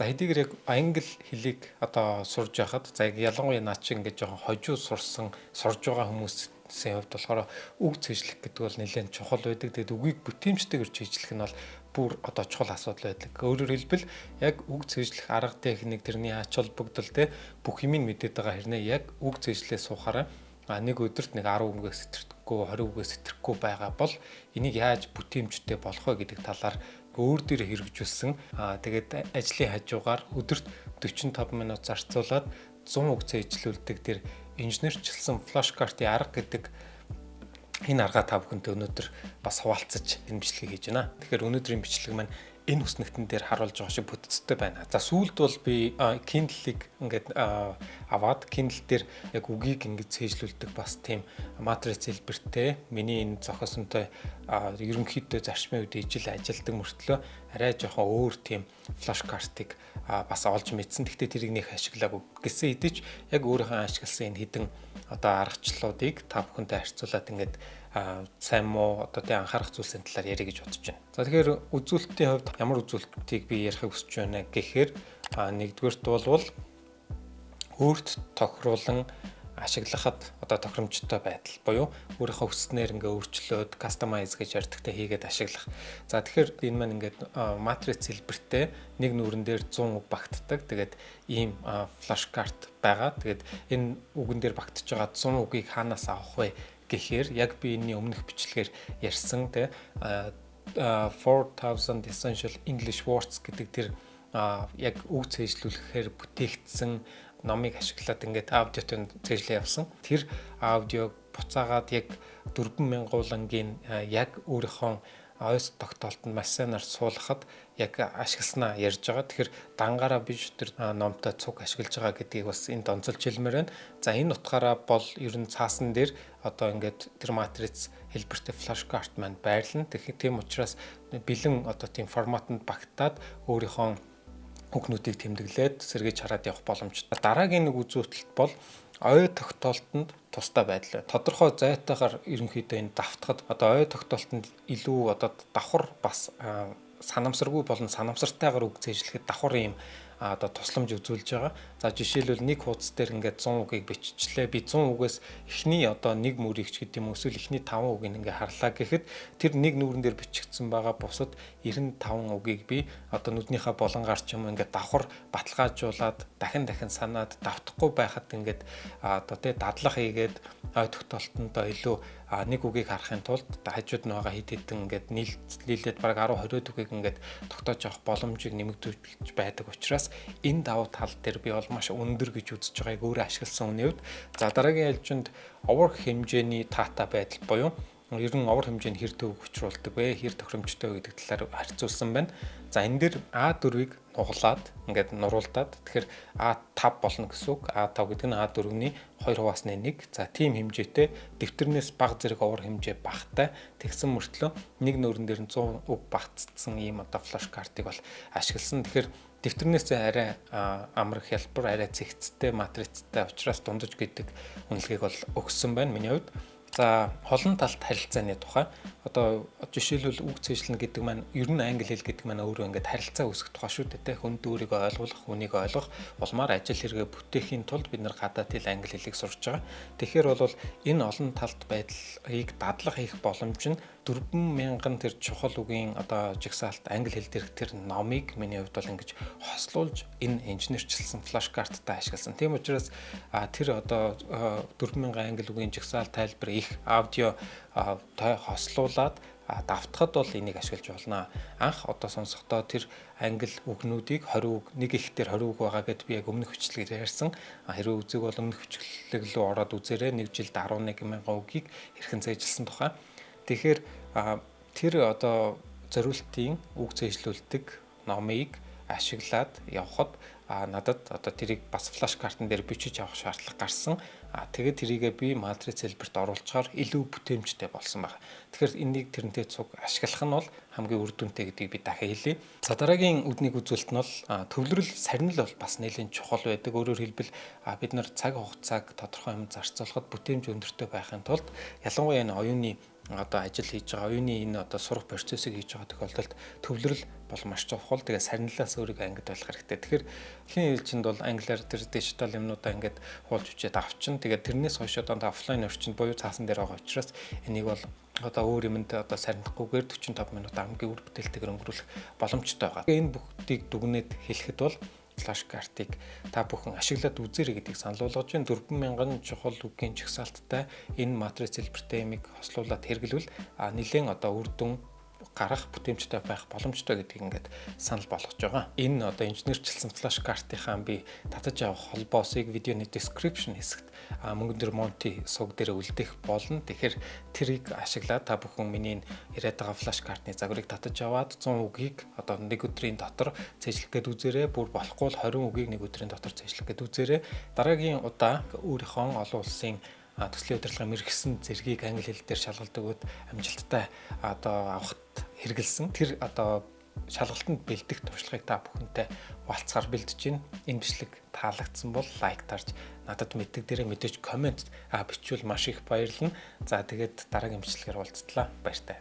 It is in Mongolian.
За, хэдийгээр яг англи хэлийг одоо сурж байхад, за, яг ялангуяа над шиг ингээд жоохон хожуу сурсан, сурж байгаа хүмүүсийн хувьд болохоор үг цээжлэх гэдэг бол нэлээд чухал байдаг. Тэгээд үгийг бүтээмжтэйгээр цээжлэх нь бол бүр одоо чухал асуудал байдаг. Өөрөөр хэлбэл, яг үг цээжлэх арга техник, тэрний ач холбогдол, те, бүх юмыг мэдээд байгаа хэрнээ яг үг цээжлээ суухаараа нэг өдөрт нэг 10 үгээс сэтэрэхгүй, 20 үгээс сэтэрэхгүй байгаа бол энийг яаж бүтээмжтэй болох вэ гэдэг талаар өөр дээр хэрэгжүүлсэн. Тэгээд ажлын хажуугаар өдөрт 45 минут зарцуулаад 100 үг цээжлүүлдэг тэр инженерчилсэн flash card-ын арга гэдэг энэ аргаа та бүхэнтэй өнөөдөр бас хуваалцаж энэ бичлэгийг хийж байна. Тэгэхээр өнөөдрийн бичлэг маань энэ хүснэгтэн дээр харуулж байгаа шиг бүтцтэй байна. За, сүүлд бол би Kindle-ийг ингээд аваад Kindle дээр яг үгийг ингээд цээжлүүлдэг бас тийм матриц хэлбэртэй миний энэ зохиосонтой ерөнхийдөө зарчмын үед ижил ажилдаг мөртлөө арай жоохон өөр тийм flash card-ыг бас олж мэдсэн. Гэхдээ тэрийг нэх ашиглаагүй гэсэн хэдий ч яг өөрийнхөө ашигласан энэ хэдэн одоо аргачлалуудыг та бүхэнтэй харьцуулаад ингээд сайн муу одоо тий анхаарах зүйлсийн талаар ярих гэж бодож байна. За, тэгэхээр үзүүлэлтийн хувьд ямар үзүүлэлтийг би ярихыг хүсэж байна гэхээр нэгдүгээрт бол өөрт тохируулан ашиглахад одоо тохиромжтой байдал буюу өөрийнхөө хүссэнээр ингээ өөрчлөөд customize гэж ярьдагтай хийгээд ашиглах. За, тэгэхээр энэ маань ингээд матриц хэлбэртэй нэг нүүрэн дээр 100 үг багтдаг. Тэгээд ийм flash card байгаа. Тэгээд энэ үгэн дээр багтж байгаа 100 үгийг хаанаас авах вэ гэхээр яг би энэний өмнөх бичлэгээр ярьсан, те, 4000 Essential English Words гэдэг тэр яг үг цээжлүүлэхээр бүтээгдсэн номыг ашиглаад ингээд аудиотын цээжлээ явсан. Тэр аудиог буцаагаад яг 4000 уулангийн яг өөрийнхөө ойс тогтоолтод маш сайнаар суулгахад яг ашигласнаа ярьж байгаа. Тэгэхээр дангаараа биш тэр номтой цуг ашиглаж байгаа гэдгийг бас энд онцолж хэлмээр байна. За, энэ утгаараа бол ер нь цаасан дээр одоо ингээд тэр матриц хэлбэртэй flash card маань байрлана. Тэгэхээр тийм учраас бэлэн одоо тийм форматанд багтаад өөрийнхөө үгнүүдийг тэмдэглээд сэргийж хараад явах боломжтой. Дараагийн нэг үзүүлэлт бол ой тогтоолтонд тустай байдал. Тодорхой зайтайгаар ерөнхийдөө энэ давтахад одоо ой тогтоолтонд илүү одоо давхар бас санамсаргүй болон санамсартайгаар үг цээжлэхэд давхар ийм одоо тусламж үзүүлж байгаа. За, жишээлбэл, нэг хуудас дээр ингээд 100 үгийг биччихлээ. Би 100 үгээс эхний одоо нэг мөрийг ч гэдэг юм уу, эсвэл эхний 5 үгийг ингээ харлаа гэхэд тэр нэг нүүрэн дээр бичигдсэн байгаа бусад 95 үгийг би одоо нүднийхээ болонгаар ч юм ингээд давхар баталгаажуулаад, дахин дахин санаад, давтахгүй байхад ингээд одоо тий дадлах хийгээд ой тогтоолтондоо илүү нэг үгийг харахын тулд хажууд нь байгаа хэд хэдэн ингээд нийлээд бараг 10 20 үгийг ингээд тогтоож авах боломжийг нэмэгдүүлж байдаг учраас энэ давуу тал дээр би бол маш өндөр гэж үзэж байгааг өөрөө ашигласан хүний хувьд. За, дараагийн ээлжинд овор хэмжээний таатай байдал буюу ер нь овор хэмжээнд хэр төв учруулдаг вэ, хэр тохиромжтой вэ гэдэг талаар харьцуулсан байна. За, энэ дээр А4-ийг нугалаад ингээд нуруулдаад, тэгэхээр А5 болно гэсэн үг. А5 гэдэг нь А4-ний 2 хуваасны 1. За, тийм хэмжээтэй, дэвтэрнээс бага зэрэг овор хэмжээ багатай. Тэгсэн мөртлөө нэг нүүрэн дээр нь 100 үг багтцсан ийм одоо flash card-ыг бол ашигласан. Тэгэхээр дэвтэрнээс арай амар хялбар, арай цэгцтэй, матрицтай учраас дундаж гэдэг үнэлгээг бол өгсөн байна миний хувьд. За, олон талт харилцааны тухай. Одоо жишээлбэл, үг цээжлэнэ гэдэг маань, ер нь англи хэл гэдэг маань өөрөө ингээд харилцаа үүсгэх тухай шүү дээ, те. Хүнд өөрийгөө ойлгох, хүнийг ойлгох улмаар ажил хэрэгээ бүтээхийн тулд бид нар гадаад хэл англи хэлийг сурч байгаа. Тэгэхээр бол энэ олон талт байдлыг дадлах хийх боломж нь 4000 тэр чухал үгийн одоо жагсаалт англи хэл дээрх тэр номыг миний хувьд бол ингэж хослуулж энэ инженерчилсэн flash card-тай ашигласан. Тийм учраас тэр одоо 4000 англи үгийн жагсаалт, тайлбар, их аудио той хослуулад давтахад бол энийг ашиглаж болно. Анх одоо сонсохдоо тэр англи үгнүүдийг 20 үг, нэг их дээр 20 үг байгаа гэд би яг өмнөх бичлэгээр ярьсан. Хэрвээ үзег бол өмнөх бичлэг рүү ороод үзээрэй. Нэг жилд 11 мянган үгийг хэрхэн цээжилсэн тухай. Тэгэхээр тэр одоо зориултын үг цээжлүүлдэг номыг ашиглаад явхад надад одоо тэрийг бас flash card-ан дээр бичиж авах шаардлага гарсан. Тэгээд тэрийгээ би матриц хэлбэрт оруулчихаар илүү бүтээмжтэй болсон байна. Тэгэхээр энийг тэрнтэй цуг ашиглах нь бол хамгийн үр дүнтэй гэдгийг би дахин хэлье. За, дараагийн үднийг үзүүлэлт нь бол төвлөрөл, сарнил бол бас нэлээд чухал байдаг. Өөрөөр хэлбэл, бид нар цаг хугацааг тодорхой юм зарцуулахад бүтээмж өндөртэй байхын тулд ялангуяа энэ оюуны одоо ажил хийж байгаа, оюуны энэ одоо сурах процессыг хийж байгаа тохиолдолд төвлөрөл бол маш чухал. Тэгээ сарнилаас өөрийгөө ангид байх хэрэгтэй. Тэгэхээр дэлхийн ээлжинд бол англиар тэр дижитал юмнуудаа ингээд хуулж хүчээд авчин. Тэгээд тэрнээс хойш одоо офлайн орчинд буюу цаасан дээр байгаа учраас энийг бол одоо өөр юмд одоо сарнихгүйгээр 45 минут хамгийн үр бүтээлтэйгээр өнгөрүүлэх боломжтой байгаа. Энэ бүгдийг дүгнээд хэлэхэд бол флаш картыг та бүхэн ашиглаад үзээрэй гэдгийг санал болгож байна. 4000 чухал үгийн жагсаалттай энэ матриц хэлбэртэй юмыг хослуулад хэрэглэвэл нэлээд одоо үр дүн гарах бүтээмжтэй байх боломжтой гэдгийг ингээд санал болгож байгаа. Энэ одоо инженерчилсэн флаш картынхаа би татаж авах холбоосыг видеоны description хэсэгт мөнгөн дээр Монти сувг дээр үлдэх болно. Тэгэхээр тэрийг ашиглаад та бүхэн миний яриад байгаа флаш картны загварыг татаж аваад 100 үгийг одоо нэг өдрийн дотор цээжлэх гээд үзээрэй. Бүр болохгүй бол 20 үгийг нэг өдрийн дотор цээжлэх гээд үзээрэй. Дараагийн удаа өөрийнхөө олон улсын төслийн удирдлагын мэргэсэн зэргийг англи хэл дээр шалгалт өгөөд амжилттай одоо авахт хэрэгэлсэн. Тэр одоо шалгалтанд бэлдэх туршлагыг та бүхэнтэй хуваалцахаар бэлдэж байна. Энэ бичлэг таалагдсан бол лайк дарж, надад мэддэг дээрээ мэдээж комент бичвэл маш их баярлана. За, тэгээд дараагийн бичлэгээр уулзтлаа. Баяртай.